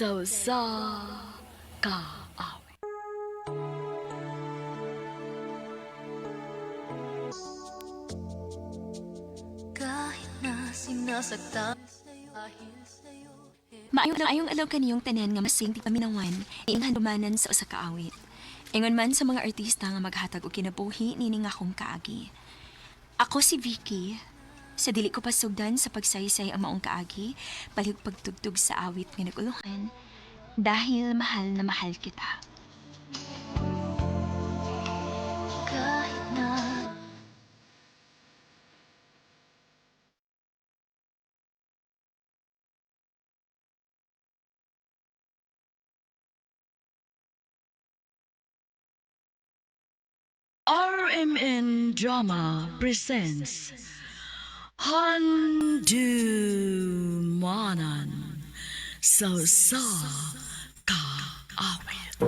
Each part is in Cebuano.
Sa usa ka awit. Kahit na sinasaktan dahil sa'yo. Maayong ayong alaw kaniyong tanan nga masing ti paminawan, iing handumanan sa usa ka awit. Ingon man sa mga artista nga maghatag og kinabuhi nining akong kaagi. Ako si Vicky. Sa dili ko pasugdan sa pagsaysay ang maong kaagi, palihog pagtugtog sa awit nga naguluhan, dahil mahal na mahal kita. Kahit na RMN Drama presents Handumanan Sa usa ka awit.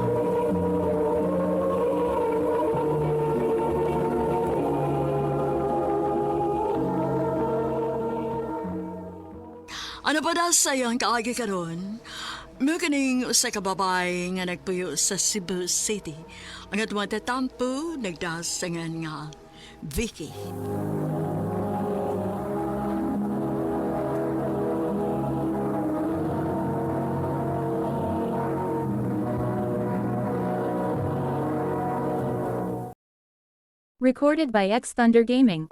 Ano pa daw sa iyang kaagi karon? Mukining usa ka babae nga nagpuyo sa Cebu City. Ang atong tatampo nagdasangan nga Vicky. Recorded by X Thunder Gaming.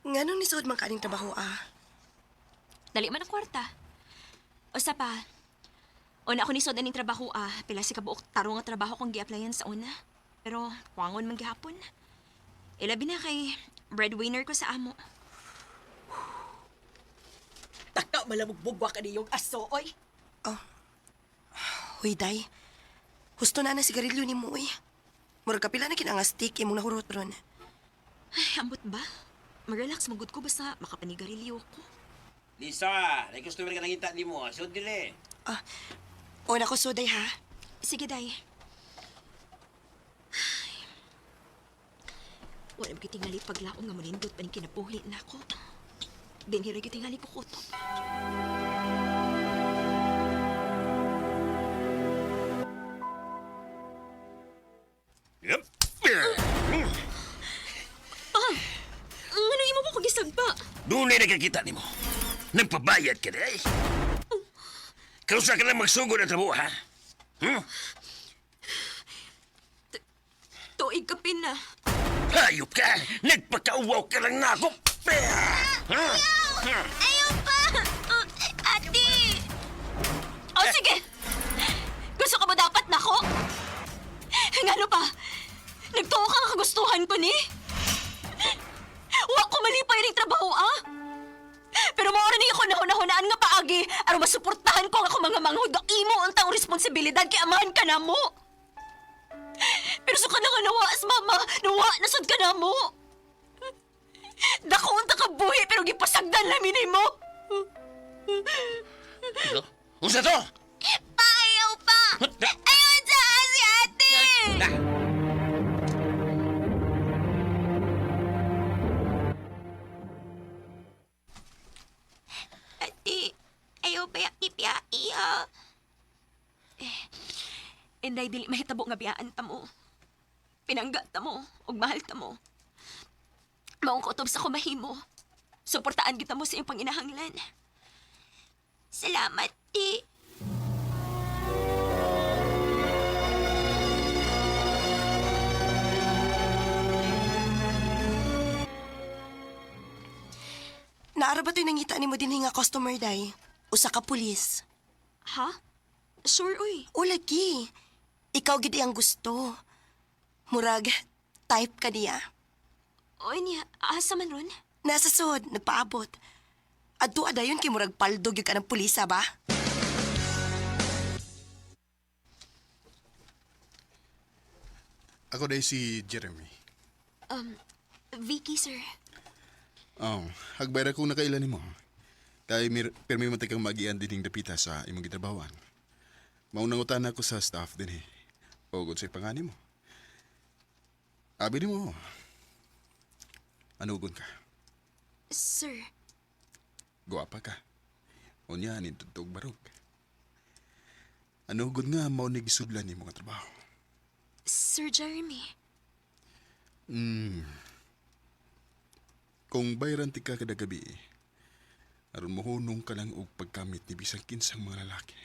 Nganong nisuod man kaning trabaho ah? Dali man ang kwarta. Usa pa, una ako ni Soda ning trabaho ah, pila si kabuok tarong nga trabaho kong gi-applyan sa una. Pero kwangon man gihapon. Ilabi na kay breadwinner ko sa amo. Taka malamugbugwa ka niyong aso, oy. Huy, day. Husto na na sigarilyo ni mo, uy. Murag kapila na kinang stick imong nahurot ron. Ay, ambot ba? Mag-relax magud ko basta makapanigarilyo ko. Lisa, may customer ka nangita ni mo. So, dili. Ah, una ko suday ha. Sige, day. Ay. Wala mo kitingali paglaom nga munindot pa ning kinabuhi na ako. Dinhira kitingali ko kutob. Yep. Ano imo mo ko gisagpa? Doon na nakakita ni mo. Nagpabayad ka na eh. Kausa ka lang magsugod ang trabaho, ha? Hmm? Tuig ka pina. Hayop ka! Nagpakauwaw ka lang na ako! Ha? Ayaw pa! Ate! O sige! Gusto ka ba dapat nako? Ngano pa? Nagtuo ka nga kagustuhan ko ni? Wa ko malipay ning trabaho ah! Pero maura ni ako nahunahunaan nga paagi aron masuportahan ko ang ako mga manghud nga imo ang taong responsibilidad kay amahan ka na mo. Pero sa ka na nga nawaas, mama, nawa nasad ka na mo. Dako unta ka buhi pero gipasagdan lamin nimo. Ano? Unsa to? Ayaw pa! Ayaw dyan si ate! Na! Ate, ayaw pa yung ipiyai ha. Eh, inday dili mahitabo nga biyaan ta mo. Pinangga ta mo, ug mahal ta mo. Maong kutob sa kumahimo. Suportaan kita mo sa iyong panginahanglan. Salamat, ti. Naara ba to'y nangita ni mo din nga customer, day? Usa ka pulis. Ha? Sure, uy. O lagi. Ikaw gid ang gusto. Murag, type ka niya. Oy niya, asa man ron? Nasa sud, nagpaabot. Adto adayon kay murag paldo gyud ka ng pulisa ba? Ako dahil si Jeremy. Vicky, sir. Oh, hagbay ra kong nakailan nimo. Kay pirmi man kang magian dining dapita sa imong gitrabahoan. Maunang ako sa staff din eh. Pugod sa pangani mo. Abi ni mo. Anugon ka. Sir, Guwapa ka. Unya, nintugtog barog. Anugod nga mao ni gisudlan ni mga trabaho. Sir Jeremy. Kung bayran ti ka kada gabi, aron mohunong ka lang og pagkamit ni bisang kinsang mga lalaki.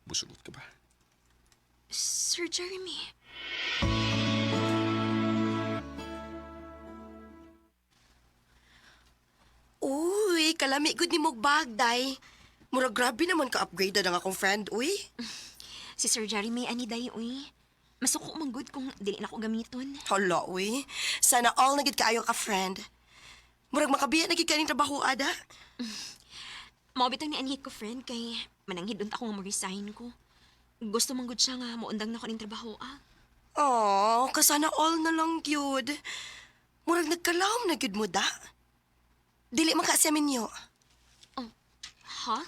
Musugot ka ba? Sir Jeremy. Uy, kalami gud ni mog bag, day. Murag grabe naman ka-upgrade ang akong friend, uy. Si Sir Jeremy ani day uy. Masuko man gud kung dili na ko gamiton. Hala, uy. Sana all na gid kaayo ka friend. Murag makabiya na gid kaning trabaho ada. Mao bitaw ni anhi ko friend kay mananghid unta ko nga mo-resign ko. Gusto man gud siya nga moundang na ko ning trabaho ah. Oh, kasana all na lang gyud. Murag nagkalawom na gyud mo da. Dili man ka siya minyo. Ha?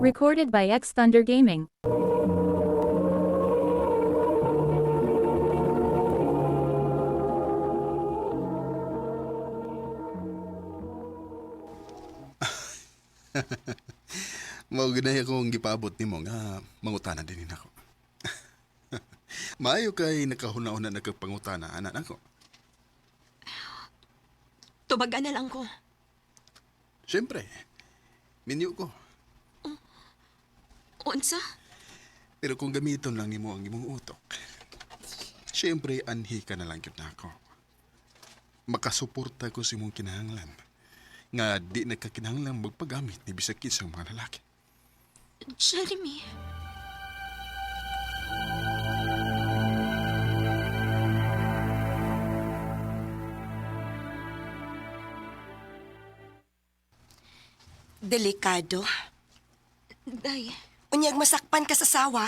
Recorded by X Thunder Gaming. Mao ginay akong gipaabot nimo nga mangutana din nako. Maayo kay nakahuna-huna na kag pangutana anak nako. Tubagan na lang ko. Siyempre, minyo ko. Unsa? Pero kung gamiton lang nimo ang imong utok, siyempre anhi ka na lang gyud nako. Makasuporta ko sa imong kinahanglan. Nga di nagkakinahanglan magpagamit ni bisag kinsang mga lalaki. Jeremy. Delikado. Day, Unyag masakpan ka sa sawa.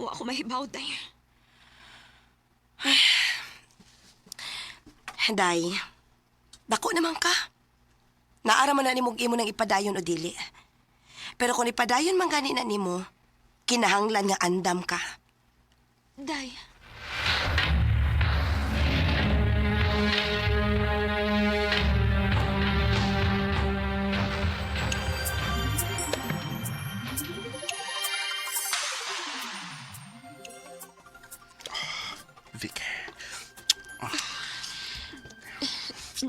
wa ko mahibaw day. Day, dako naman ka. Naara man na nimo imo nang ipadayon o dili. Pero kung ipadayon man gani na nimo, kinahanglan nga andam ka. Day. Vic,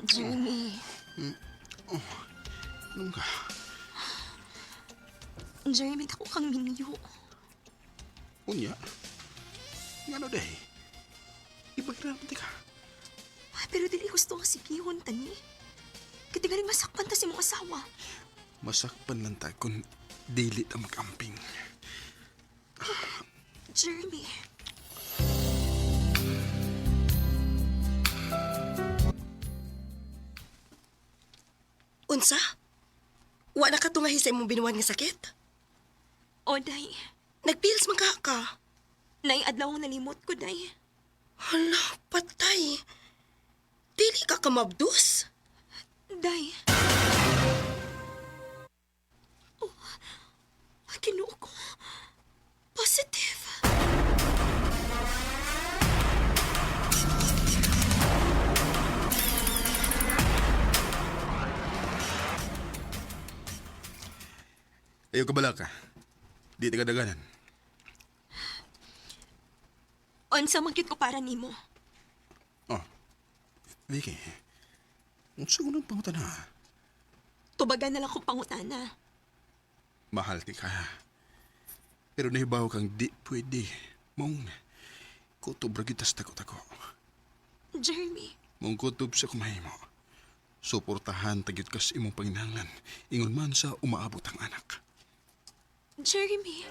Jeremy. nung ka? Jeremy, dako kang minyo. Unya? Ngano day? Ibagra man ka. Ay, pero dili gusto nga sigihon tani. Kaya masakpan ta si mong asawa. Masakpan lang ta kung dili ta magamping. Jeremy. Unsa? Wa na ka tungahi sa imong binuwan nga sakit? O, day. Nagpills man ka ka. Nay, adlaw ang nalimot ko, day. Hala, patay. Dili ka kamabdus. Day. Oh, Ginoo ko. Positive. Ayaw ka bala ka. Di ta kadaganan. Unsa man gyud ko para nimo. Oh, Vicky. Unsa ko nang pangutana? Tubagan na lang kong pangutana. Mahal ti ka. Pero nahibaw kang di pwede. Mong kutob ra gyud tas tako-tako. Jeremy, Mong kutob sa kumahimo. Suportahan tagyod kas imong panginahanglan. Ingon man sa umaabot ang anak. Jeremy.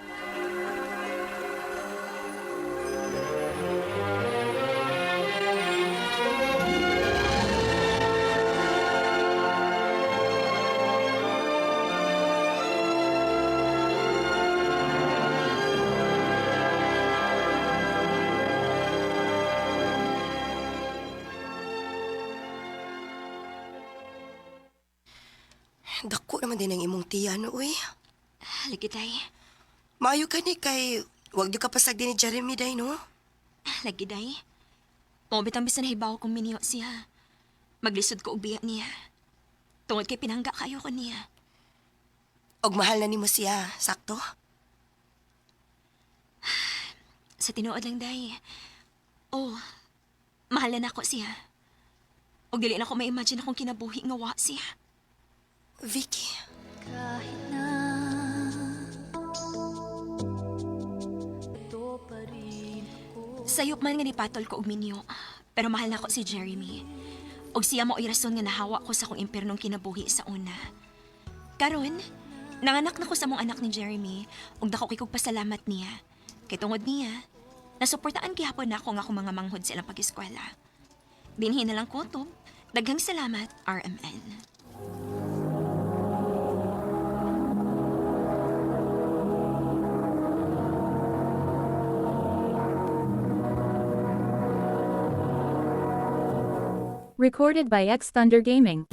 Dako naman din ang imong tiyan, uy. Lagi, day. Maayo ka ni kay wag di ka pasag din ni Jeremy day, no? Lagi, day. Mao bitang bisan nahibaw kong minyo siya. Maglisod ko og biya niya. Tungod kay pinangga kayo ko niya. Og mahal na nimo siya, sakto? Sa tinuod lang, day. Oh, mahal na nako siya. Og dili na ko ma-imagine akong kinabuhi nga wa siya. Vicky, Kahit na ito pa rin ako. Sayop man nga nipatol ko og minyo, pero mahal nako si Jeremy. Og siya mo rason nga nahawa ko sa akong impernong kinabuhi sa una. Karon, nanganak na ko sa mong anak ni Jeremy ug dako kay kog pasalamat niya. Kay tungod niya, nasuportaan gihapon nako nga akong mga manghod sa ilang pag-eskwela. Dinhi na lang kutob. Daghang salamat, RMN. Recorded by X Thunder Gaming.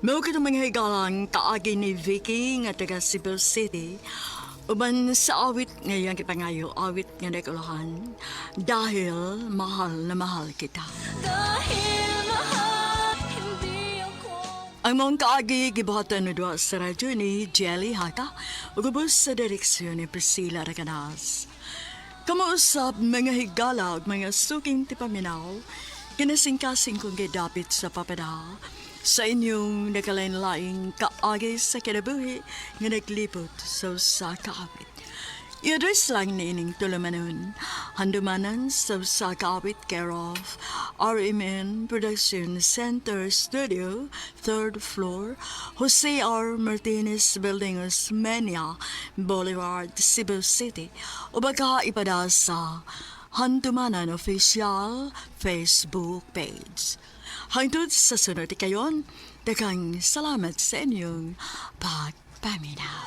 Mao kitong mga higalang kaagi ni Vicky nga taga Cebu City. Uban sa awit ngayang kipangayo, awit nga nagulahan dahil mahal na mahal kita. Dahil mahal, hindi ako Ang mong kaagi gibuhatan na duha sa radyo ni Jelly Haka ug ubos sa direksyon ni Priscilla Raganas. Kamausap mga higala ug mga suking tipaminaw, kinasingkasing kong gidapit sa papada sa inyong nakalain-laing kaagi sa kinabuhi nga naglibot sa usa ka awit. I-address lang ni ining tulumanon. Handumanan sa usa ka awit care of RMN Production Center Studio, third floor, Jose R. Martinez Building, Osmeña Boulevard, Cebu City. O baka ipada sa Handumanan Official Facebook page. Hangtod sa sunod kayon, daghang salamat sa inyong pagpaminaw.